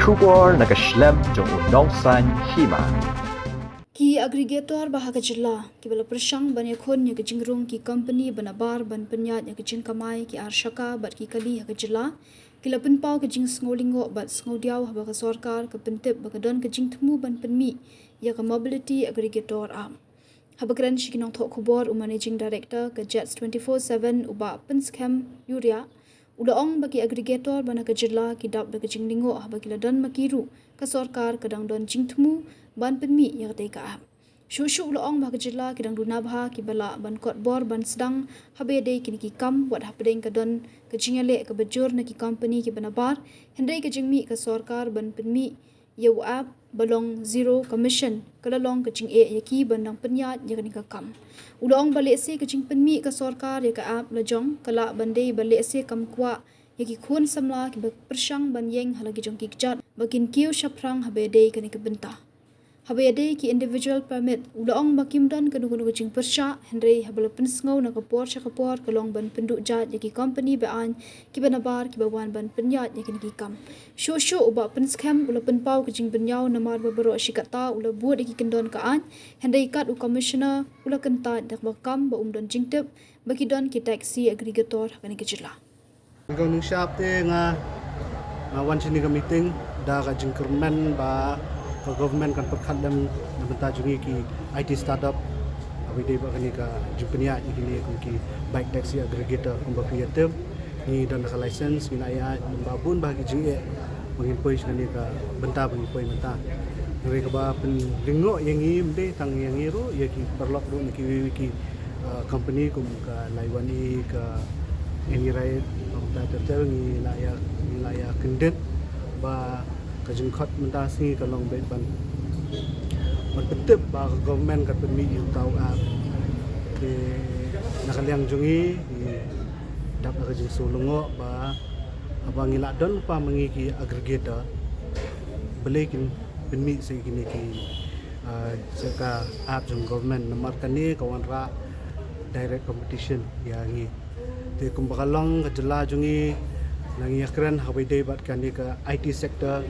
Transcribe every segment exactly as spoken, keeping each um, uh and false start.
Khubor na ka shlem jong u nongsan hima. Ki aggregator ba ha ka jylla kiba la pyrshang ban ïakhun ïa ka jingrung ki company ba nabar ban pynïaid ïa ka jingkamai ki ar shaka bad ki kali ha ka jylla ki la pynpaw ka jingsngew lyngngoh bad sngew diaw haba ka sorkar ka pyntip ba ka don ka jingthmu ban pynmih ïa ka mobility aggregator app. Haba kren sha ki nongthoh khubor u Managing Director ka Jets twenty-four seven u Bah Pynskhem Uriah u la ong ba ki aggregator ba na ka jylla ki dap da ka jinglyngngoh haba ki la don ma ki ruh ka sorkar ka dang don jingthmu ban pynmih ïa katei ka app. Shuh shuh u la ong ba ha ka jylla ki dang duna bha kiba lah ban kot bor ban sdang haba ïadei kine ki kam wat hapdeng ka don ka jingïaleh kaba jur na ki company kiba nabar, hynrei ka jingmih ka sorkar ban pynmih ïa u app ba long zero commission ka la long ka jingeh ïa ki ban dang pynïaid ïa kane ka kam. U la ong ba lehse ka jingpynmih ka sorkar ïa ka app la jong ka lah ban dei ba lehse kam kwah ïa ki khun samla kiba pyrshang ban ïeng ha la ki jong ki kjat ba kin kiew shaphrang haba ïadei kane ka bynta. Haba ïadei ki individual permit u la ong ba kim don kano kano ka jingpyrshah, hynrei haba la pynsngew na ka por sha ka por ka long ban pynduh jait ïa ki company ba-aiñ kiba nabar kiba wan ban pynïaid ïa kine ki kam. Shuh shuh u Bah Pynskhem u la pynpaw ka jingbynñiaw namar ba baroh shi katta u la bud ïa ki kyndon ka aiñ, hynrei kat u commissioner u la kyntait da kaba kam ba um don jingtip ba ki don ki taxi aggregator ha kane ka jylla. Nga ong sharp te nga, nga wan sha kane ka meeting da ka jingkyrmen ba ka government kan pyrkhat lem na bynta jong ngi ki I T startup. Haba ïadei bad kane ka jingpynïaid ïa kine kum ki bike taxi aggregator kumba phi ïatip. Ngi don ka license, ngi la ïaid, ba bun bah ki jingeh ba ngin poi sha kane ka bynta ba ngi poi mynta. Hynrei kaba pynlyngngoh ïa ngi ym dei tang ïa ngi ruh, ïa ki paralok ruh na kiwei ki, uh, company kum ka Laiwan E, ka Any Ride, kumta ter ter ngi la ïa, ngi la ïa kyndit ba ka jingkhot mynta sngi ka long beit ban, ban pyntip ba ka government ka pynmih ïa uta u app. Te na ka liang jong ngi, ngi dap da ka jingsngew lyngngoh ba haba ngi la don pa ma ngi ki aggregator, balei kin pynmih sa kine ki, ah, sa ka app jong government, namar kane ka wanrah direct competition ïa ngi. Te kumba ka long ka jylla jong ngi, ngi ïakren haba ïadei bad kane ka I T sector,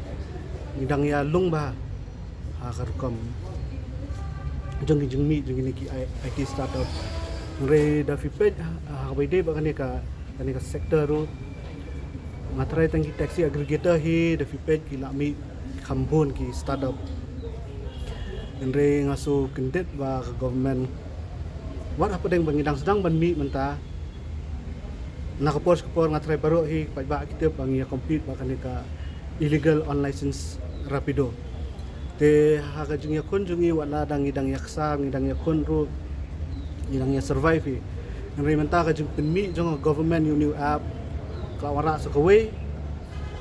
ngi dang ïalung bha ha ka rukom jong ki jingmih jong kine ki I-, I T startup. Hynrei da phi peit ha, haba ïadei bad kane ka, kane ka sector ruh, nga tharai tang ki taxi aggregator hi da phi peit ki la mih kham bun ki startup. Hynrei nga sngew kyndit ba ka government, wat hapdeng ba ngi dang sdang ban mih mynta, na ka por sha ka por nga tharai baroh hi paidbah ki tip ba ngi ïa compete bad kane ka illegal unlicensed Rapido. Te ha ka jingïakhun jong ngi, wat la dang ngi dang ïaksaid, ngi dang ïakhun ruh, ngi dang ïa survive hi. Hynrei mynta ka jingpynmih jong ka government ïa une u app ka la wanrah sa kawei,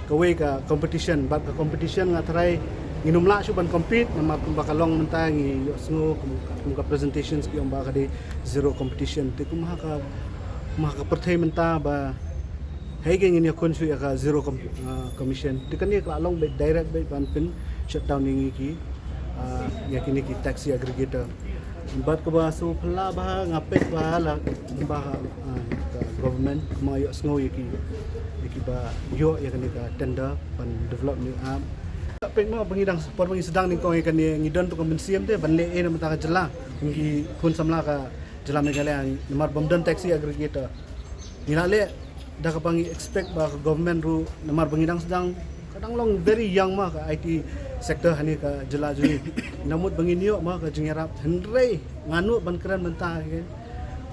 kawei ka competition, bad ka competition nga tharai ngin ym lah shuh ban compete, namar kumba ka long mynta ngi ïohsngew kum, kum ka presentations ki ong ba ka dei zero competition. Te kum ha ka, kum ha ka pyrthei mynta ba haei ngin ïakhun shuh ïa ka zero com-, ah, commission. Te kane ka la long beit direct beit ban pyn shutdown ïa ngi ki, ah, ïa kine ki taxi aggregator. Bad kaba sngewphylla bha nga peit ba la, ba, ah, ka government kumba ïohsngew ïa ki, ïa kiba ïoh ïa kane ka tender ban develop une u app. Peit mo ba ngi dang, por ba ngi sdang nyngkong ïa kane ngi don ruh ka mynsiem te ban leh ei na bynta ka jylla, kum ki khun samla ka jylla Meghalaya, namar bym don taxi aggregator. Ngi la leh da kaba ngi expect ba ka government ruh, namar ba ngi dang sdang, ka dang long very young mo ka I T sector ha kane ka jylla jong ngi. Ngi la mut ba ngin ïoh mo ka jingïarap, hynrei nga nud ban kren mynta ka,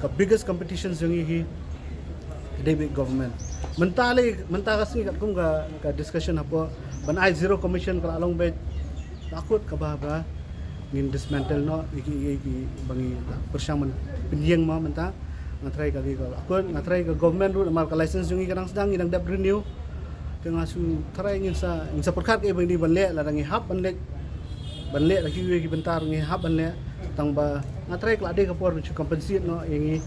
ka biggest competition jong ngi hi ka dei beit government. Mynta lei, mynta ka sngi katkum ka, ka discussion hapoh ban ai zero commission ka la long beit, la kut kaba ba ngin dismantle noh ïa ki, ïa ki ba ngi la pyrshang ban pynïeng mo mynta. Nga tharai ka dei ka la kut, nga tharai ka government ruh namar ka license jong ngi ka dang sdang, ngi dang dep renew. Te nga sngew tharai ngin sa, ngin sa pyrkhat kaei ba ngi dei ban leh, lada ngi hap ban leh, ban leh da kiwei ki bynta ngi hap ban leh. Tang ba nga tharai ka la dei ka por ban shu compensate noh ïa ngi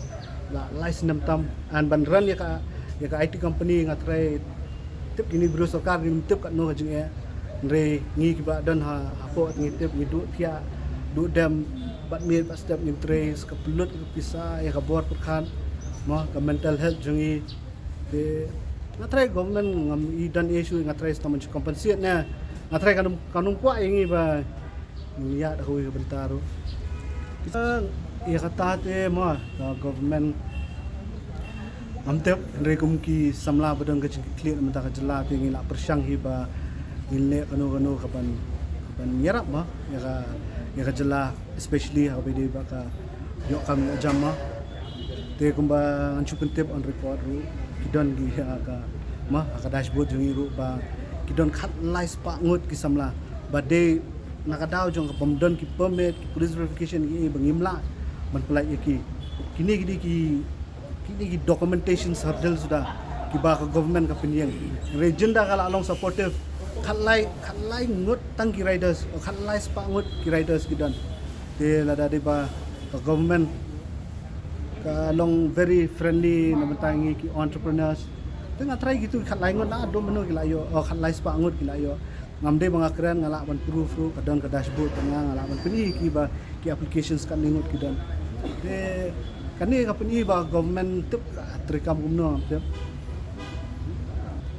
la lai snem tam, and ban run ïa ka, ïa ka I T company nga tharai tip kine briew sorkar ngim tip katno ka jingeh. Hynrei ngi kiba don ha, hapoh ngi tip, ngi duh thiah, duh dem, bad miet bad step ngim trei, sa ka pynlut ka pisa ïa ka bor pyrkhat, mo, ka mental health jong ngi. Te Nga trai government ngam i don issue, nga trai stam compensate ne. Nga trai kan kan kwah ïa ngi ba ïa da kawei ka bynta ruh. Ïa kata te mo ka government ngam tip, hynrei kum ki samla ba don ka jingkitkhlieh na bynta ka jylla te ngi la pyrshang hi ba ngin leh kano kano ka ban ka ban ïarap mo ïa ka ïa ka jylla, especially ha kaba ïadei bad ka ïoh kam ïoh jam mo. Te kumba ngan shu pyntip on record ruh ki don ki ha ka mo ha ka dashboard jong ngi ruh ba ki don khatlai spah ngut ki samla ba dei na ka daw jong ka bym don ki permit, ki police verification, ki ba ngim lah ban pynlait ïa ki. Kine ki dei ki kine ki documentation hurdle suda kiba ka government ka pynïeng. Hynrei jynda ka la long supportive, khatlai khatlai ngut tang ki riders, khatlai spah ngut ki riders ki don. Te lada dei ba ka government ka long very friendly na bynta ngi ki entrepreneurs, te nga trai kitu khatlai ngut na dum mano ki la ïoh, oh, khatlai spah ngut ki la ïoh. Ngam dei ba nga kren, nga lah ban proof ruh, ka don ka dashboard ka nga, nga lah ban pyni ki ba ki applications katne ngut ki don. Te kane ka pyni ba government tip ka treikam kumno, tip.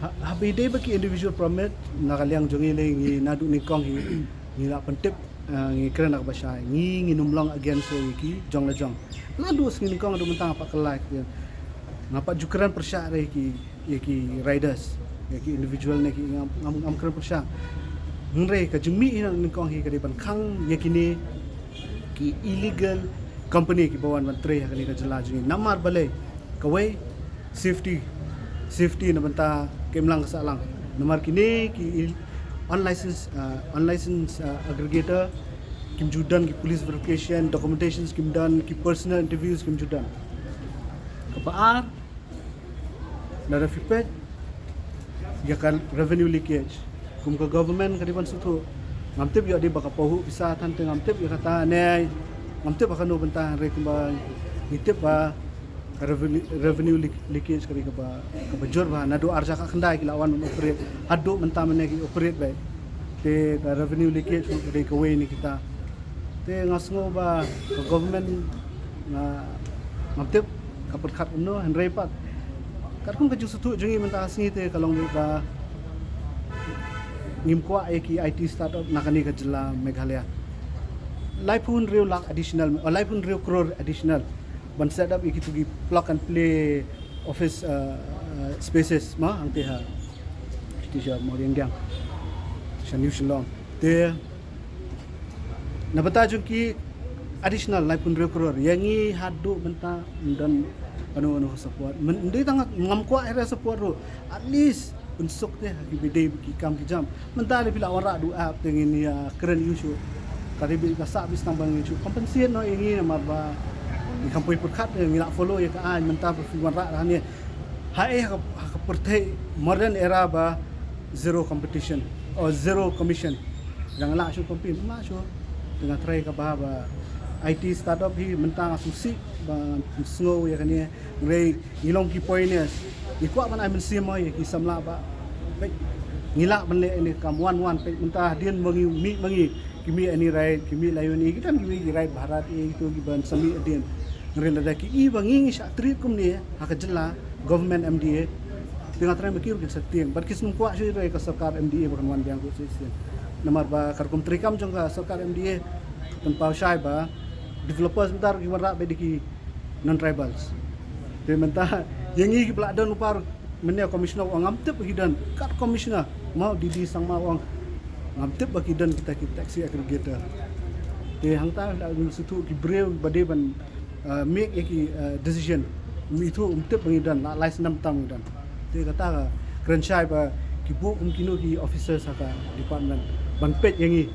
Ha, haba ïadei bad ki individual permit, na ka liang jong ngi lei ngi naduh nyngkong hi ngi la pyntip, eh, ngi kren na kaba shai, ngi ngin ym long against ïa ki jong la jong. Naduh sngi nyngkong haduh mynta nga pat kylla ïa ki. Nga pat ju kren pyrshah ïa ki ïa ki riders, ïa ki individual ne ki ngam ngam ngam kren pyrshah. Hynrei ka jingmih hi na nyngkong hi ka dei ban khang ïa kine ki illegal company kiba wan ban trei ha kane ka jylla jong ngi. Namar balei? Kawei, safety. Safety na bynta ka imlang ka sahlang. Namar kine ki il- unlicensed, uh, unlicensed, uh, aggregator, kim ju don ki police verification, documentations kim don, ki personal interviews kim ju don. Kaba ar, lada phi peit ïa ka revenue leakage, kum ka government ka dei ban sngewthuh. Ngam tip ïoh dei ba ka pahuh pisa than te ngam tip ïa kata ne ngam tip ha kano bynta, hynrei kumba ngi tip ba ka revenue, revenue leak- leakage ka dei kaba kaba jur ba naduh arja ka khyndai ki la wan ban operate haduh mynta mynne ki operate beit. Te ka revenue leakage ka dei kawei na kita. Te nga sngew ba ka government nga ngam tip ka pyrkhat kumno, hynrei pat katkum ka jingsngewthuh jong ngi mynta ka sngi te ka long ba ngim kwah ïa ki I T startup na kane ka jylla Meghalaya. Laiphew hynriew lak additional, oh, laiphew hynriew crore additional ban set up ïa kitu ki plug and play office, uh, uh, spaces mo hangte ha, te sha Mawryngkneng, sha New Shillong. Te na bynta jong ki additional laiphew hynriew crore, ïa ngi haduh mynta ym don kano kano ka support. Ym dei tang ngam kwah ïa ka support ruh, at least pynsuk te ha kiba dei ki kam ki jam. Mynta lei phi la wanrah duh app te ngin ïa kren ïa u shuh. Ka dei ba ka sah beit tang ba ngin shu compensate noh ïa ngi namar ba ngi kham poi pyrkhat, ngi la follow ïa ka aiñ. Mynta ba phi wanrah hangne, haei ha ka, ha ka pyrthei modern era ba zero competition or zero commission? Dang lah shuh compete, lah shuh. Te nga trai kaba ba I T startup hi mynta nga sngewsih ba sngew ïa kane. Hynrei ngi long ki pioneers, ngi kwah ban ai mynsiem ïa ki samla ba peit ngi lah ban leh ïa kane ka kam wan wan. Peit mynta hadien ba ngi mih ma ngi, ki mih ïa kane ride, ki mih la ïa kine, ki don kiwei ki ride Bharat Air, kito ki ban sa mih hadien. Hynrei lada ki i ba ngi ngi shah treat kumne ha ka jylla government M D A, te nga trai ba ki ruh kin sa tieng. Bad ki sngewkwah shuh ïa ka sorkar M D A ba kan wan biang ruh shisien. Namar ba katkum treikam jong ka sorkar M D A, pynpaw shai ba developers mynta ruh ki wanrah beit da ki non-tribals. Te mynta ïa ngi kiba la don u par mynne, commissioner u ong ngam tip ba ki don, kat commissioner Mawdidi Sangma u ong ngam tip ba ki don kita ki taxi aggregator. Te hangta la sngewthuh ki briew ba dei ban, uh, make ïa ki, uh, decision. Um ithuh, um tip ba ngi don, la lai snem tam ngi don. Te kata ka kren shai ba ki buh kum kino ki officers ha ka department ban peit ïa ngi.